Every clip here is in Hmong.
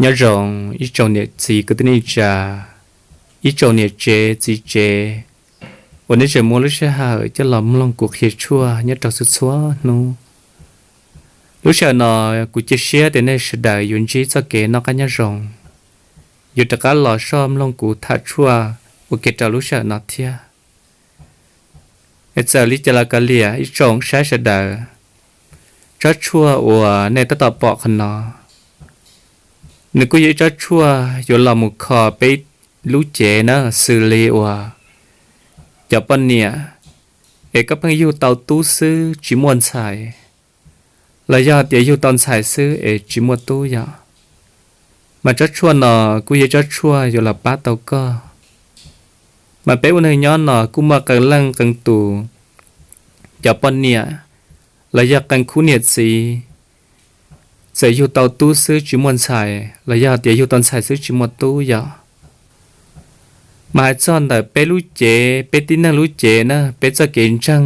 Nyob zoo ib tsoom niam txiv kwv tij neej tsa, ib tsoom niam tsev txiv tsev uas nej tseem muab lub sij hawm coj los mloog kuv qhia tshuaj nyob rau txhua txhua hnub. Lub sij hawm no kuv cia siab tias nej sawv daws yuav ntsib txoj kev noj qab nyob zoo, yuav rov qab los soj mloog kuv tham tshuaj ua ke rau lub sij hawm no thiab. Es txawm li cas los kav liam ib tsoom saib sawv daws, tsob tshuaj uas nej tab tom pom qhov no, nws kuj yog ib tsob tshuaj yuav los mus kho peb lub cev na, xws li uas cov poj niam es koj pheej yug tau tub xwb tsis muaj ntxhais, los yog tias yug tau ntxhais xwb es tsis muaj tub yom, mas tsob tshuaj no kuj yog tsob tshuaj yuav los pab tau koj. Mas peb ua neeg nyob no kuj muaj qee leej qee tus cov poj niam los yog qee khub niam txiv, txawm yug tau tub xwb tsis muaj ntxhais los yog tias yug tau ntxhais xwb tsis muaj tub yom. Mas hais txog ntawm peb lub cev, peb tib neeg lub cev na, peb txoj kev ntseeg,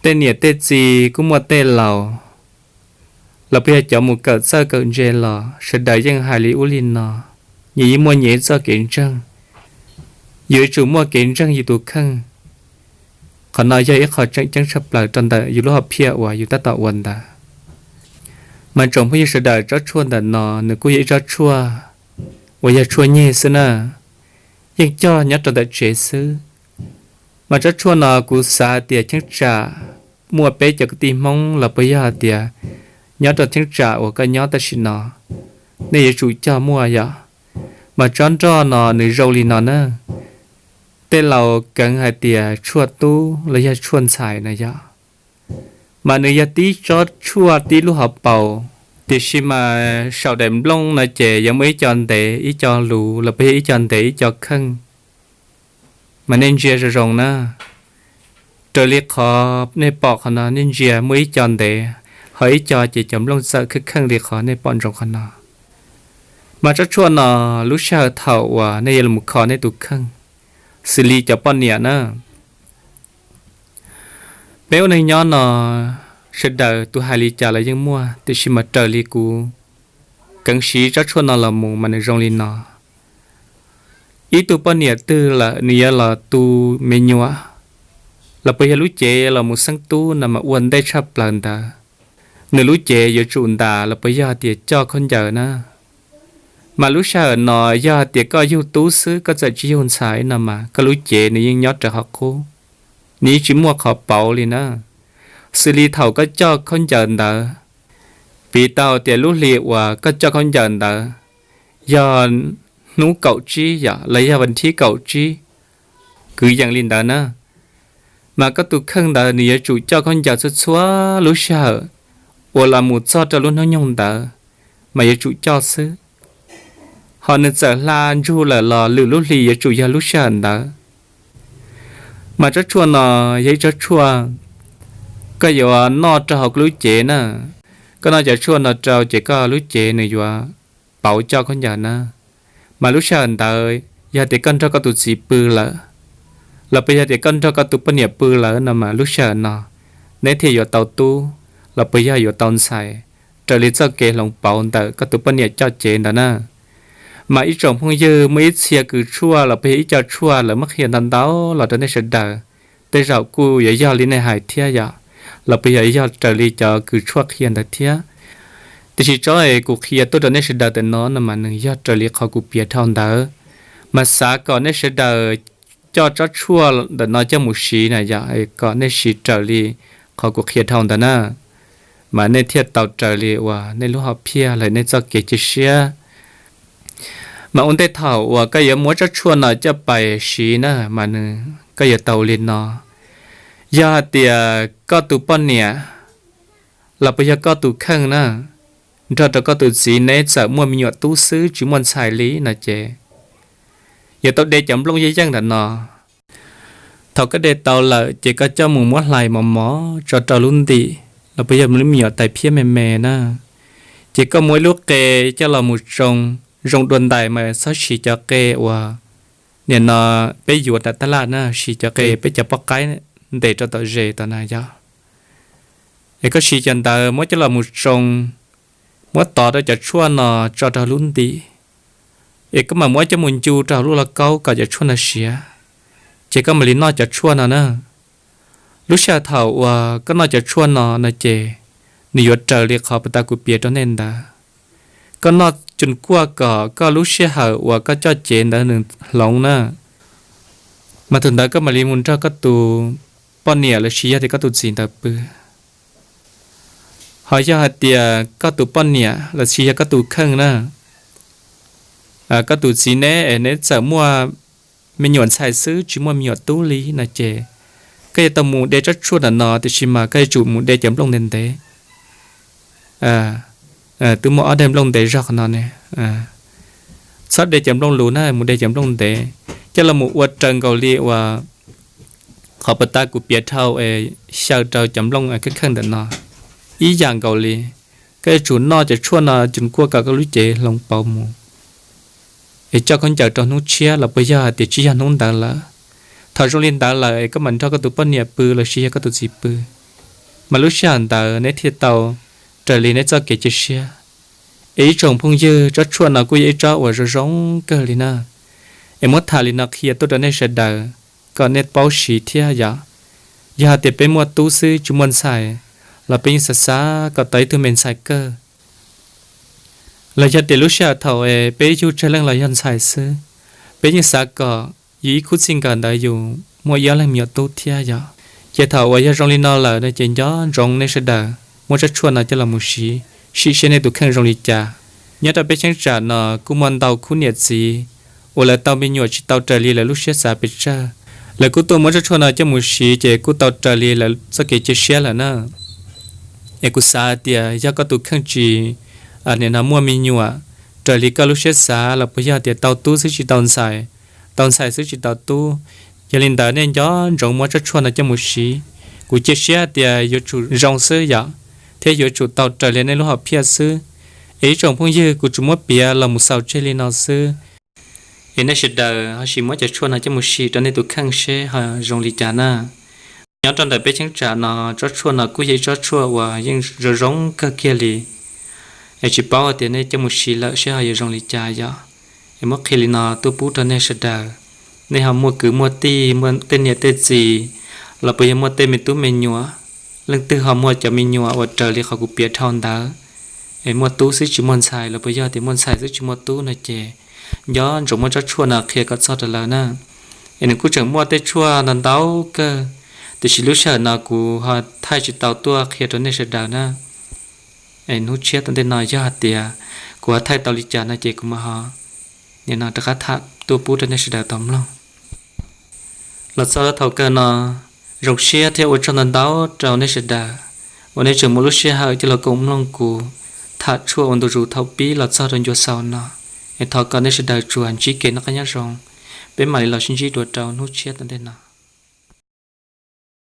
tej niam tej txiv kuj muaj tej laus, los puas yog cov mus kawm txawj kawm ntse los sawv daws yeej hais li ub li no, nyias yeej muaj nyias ib txoj kev ntseeg, yus yuav tsum muaj kev ntseeg yus tus kheej. Qhov no yog ib qho tseem ceeb tshaj plaws rau ntawm yus lub hom phiaj uas yus tab tom ua ntawd. Mas tsoom phooj ywg sawv daws, tsob tshuaj ntawm no nws kuj yog ib tsob tshuaj uas yog tshuaj nyeg xwb na, yeej cog nyob rau ntawm tsev xwb. Mas tsob tshuaj no kuv xav tias cheeb tsam muaj peb cov kwv tij Hmoob los puas yog hais tias nyob rau cheeb tsam uas koj nyob tam sim no, nej yuav tsum cog muaj yom. Mas tsob nroj no nws zoo li no na, tej laus keev hais tias tshuaj tub los yog tshuaj ntxhais na yom. Mas nws yog tib tsob tshuaj tib lub hauv paus, tiam sis mas saum daim nplooj no ces yuav muaj ib co ntev ib co luv los puas yog ib co ntev ib co kheej. Mas nej ntsia zoo zoo na, raws li qhov nej pom qhov no, nej ntsia muaj ib co ntev, ho ib co ces cov nplooj txawm kheej kheej li qhov nej pom ntsoov qhov no. Mas tsob tshuaj no lub sij hawm thaum uas nej yuav los kho nej tus kheej, xws li cov poj niam na, peb ua neeg nyob no sawv daws tus hais li cas los yeej muaj, tiam sis mas raws li kuv keev siv tsob tshuaj no los mus mas nws zoo li no. Ib tug poj niam twg lawm nws yuav los tu me nyuam, los puas yog lub cev los mus xeeb tub no mas ua ntej tshaj plaws ntawd, nws lub cev yuav tsum ntas los puas yog tias coj khaub ncaws na. Mas lub sij hawm no yog tias koj yug tub xwb koj txawm tsis yug ntxhais no mas koj lub cev nws yeej nyob raws qhov qub, nws yeej tsis muaj qhov pauv li na. Xws li thaum koj coj khaub ncaws ntawd, piv tau tias lub hli uas koj coj khaub ncaws ntawd yog hnub kaum tsib yom, los yog vas thib kaum tsib, kwv yees li ntawd na. Mas koj tus kheej ntawd nws yuav tsum coj khaub ncaws txhua txhua lub sij hawm uas los mus txog rau lub hnub nyoog ntawd, mas yuav tsum coj xwb. Ho nws txawm hla ntsug lawm los lwm lub hli yuav tsum yog lub sij hawm ntawd. Mas tsob tshuaj no yog ib tsob tshuaj koj yuav noj rau hauv koj lub cev na. Koj noj cov tshuaj no rau ces koj lub cev nws yuav pauv coj khaub ncaws na. Mas lub sij hawm ntawd yog tias koj nrog koj tus txiv pw lawm, los puas yog tias koj nrog koj tus poj niam pw lawm no mas lub sij hawm no neb thiaj yuav tau tub los puas yog yuav tau ntxhais, raws li txoj kev hloov pauv ntawm koj tus poj niam coj cev ntawd na. Mas ib tsoom phooj ywg, muaj ib txhia kws tshuaj los puas yog ib co tshuaj lawv muab qhia ntau ntau los rau nej sawv daws, tej zaum kuj yuav yog li nej hais thiab yom, los puas yog yog raws li cov kws tshuaj qhia ntawd thiab. Tiam sis tsob es kuv qhia tuaj rau nej sawv daws ntawm no no mas nws yog raws li qhov kuv piav dhau ntawd. Mas xav kom nej sawv daws coj tsob tshuaj ntawm no coj mus siv na yom, kom nej siv raws li qhov kuv qhia dhau ntawd na, mas nej thiaj tau raws li uas nej lub hom phiaj los nej txoj kev cia siab. Mas ua ntej thaum uas koj yuav muab tsob tshuaj no coj pais siv na, mas nws, koj yuav tau li no. Yog hais tias koj tus poj niam los puas yog koj tus kheej na, nrog rau koj tus txiv neb txawm muaj me nyuam tub xwb tsis muaj ntxhais li no ces yuav tau de cov nplooj yeej yeej ntawm no. Thaum koj de tau lawm ces koj coj mus muab hlais mos mos tso rau lub ntim los puas yog lub me nyuam tais phiab me me na. Ces koj muab ib lub qe coj los mus tsoo, zoo dua ntais mas txhob siv cov qe uas nim no peb yuav nram tab laj na, siv cov qe peb cov poj qaib ntes rau tom zes tom na yog. Es koj siv cov ntawd muab coj los mus tsoo, muab tov rau cov tshuaj no tso rau lub ntim, es koj mam muab coj mus ncu rau hauv lub lauj kaub kom cov tshuaj no siav, ces koj mam li noj cov tshuaj no na. Lub sij hawm thaum uas koj noj cov tshuaj no no ces nws yuav raws li qhov puag ta kuv piav rau nej ntawd. Koj noj cus kuaj kom koj lub sij hawm uas koj coj cev ntawd nws hloov na, mas thaum ntawd koj mam li mus nrog koj tus poj niam los sis yog tias koj tus txiv ntawd pw. Ho yog hais tias koj tus poj niam los sis yog koj tus kheej na, koj tus txiv neb es neb txawm muaj me nyuam ntxhais xwb tsis muaj me nyuam tub li no ces koj yuav tau mus de tsob tshuaj ntawm no, tiam sis mas koj yuav tsum mus de cov nplooj ntev ntev. Twb muaj ob daim nplooj ntev zog qhov no ne. Txhob de cov nplooj luv na, mus de cov nplooj ntev, coj los mus ua raws nkaus li uas qhov puag ta kuv piav dhau es xyaw rau cov nplooj kheej kheej ntawm no ib yam nkaus li. Koj yuav tsum noj cov tshuaj no cus kuaj kom koj lub cev hloov pauv mus, es coj khaub ncaws rau hnub tshiab los puas yog hais tias tsis yog hnub ntawd lawm. Thaum zoo li ntawd lawm es koj mam nrog koj tus poj niam pw los sis yog koj tus txiv pw, mas lub sij hawm ntawd neb thiaj tau raws li neb txoj kev cia siab. Es ib tsoom phooj ywg, tsob tshuaj no kuj yog ib tsob uas zoo zoo kawg li na, es muab tham li no qhia tuaj rau nej sawv daws kom nej paub siv thiab yom. Yog hais tias peb muaj tub xwb tsis muaj ntxhais los peb yeej xav xav kom tau ib tug me ntxhais kawg. Los yog tias lub sij hawm thaum es peb yug tsawg leej los yog ntxhais xwb, peb yeej xav kom yus ib khub txij nkawm ntawd yus muaj ib ob leeg me nyuam tub thiab yom. Ces thaum uas yog zoo li no lawm no ces nco ntsoov nej sawv daws muab tsob tshuaj no coj los mus siv, sim seb nej tus kheej zoo li cas. Nyob rau peb cheeb tsam no kuj muaj ntau khub niam txiv uas lawv tau me nyuam tsis tau raws li lawv lub siab xav pes tsawg, lawv kuj tuaj muab tsob tshuaj no coj mus siv ces kuj tau raws li lawv txoj kev cia siab lawm na. Es kuv xav hais tias yog koj tus kheej tsis, nim no muaj me nyuam raws li koj lub siab xav los puas yog tias tau tub xwb tsis tau ntxhais, tau ntxhais xwb tsis tau tub, yog li ntawd nej nco ntsoov muab tsob tshuaj no coj mus siv. Kuv cia siab tias yuav tsum zoo xwb yom, thiab yuav tsum tau raws li nej lub hom phiaj xwb. Es ib tsoom phooj ywg, kuv tsuas muab piav los mus xaus tseg li no xwb. Es nej sawv daws ho sim muab cov tshuaj no coj mus sim rau nej tus kheej seb ho zoo li cas na. Nyob rau ntawm peb cheeb tsam no, tsob tshuaj no kuj yog ib tsob tshuaj uas yeej zoo zoo kawg kiag li. Es tsis paub hais tias nej coj mus siv lawm seb ho yuav zoo li cas yom. Es muab qhia li no tuaj pub rau nej sawv daws. Nej ho muaj kwv muaj tij, muaj tej niam tej txiv, los puas yog muaj tej me tub me nyuam, leej twg ho muaj cov me nyuam uas raws li qhov kuv piav dhau ntawd, es muaj tub xwb tsis muaj ntxhais los puas yog tias muaj ntxhais xwb tsis muaj tub no ces nco ntsoov muab tsob tshuaj no qhia kom txog rau lawv na. Es nws kuj tseem muaj tej tshuaj ntau ntau kawg, tiam sis lub sij hawm no kuv ho thaij tsis tau tuaj qhia rau nej sawv daws na. Es hnub tshiab tom ntej no yog hais tias kuv ho thaij tau li cas no ces kuv mam ho nim no rov qab tham tuaj pub rau nej sawv daws tau mloog. Los txog rau thaum kawg no, zoo siab thiab ua tsaug ntau ntau rau nej sawv daws uas nej tseem muaj lub sij hawm coj los koom mloog kuv tham tshuaj ua ntu zus thaum pib los txog rau ncua xaus no. Es thov kom nej sawv daws tsuas ntsib kev noj qab nyob zoo, peb mam li los sib ntsib dua rau hnub tshiab tom ntej no.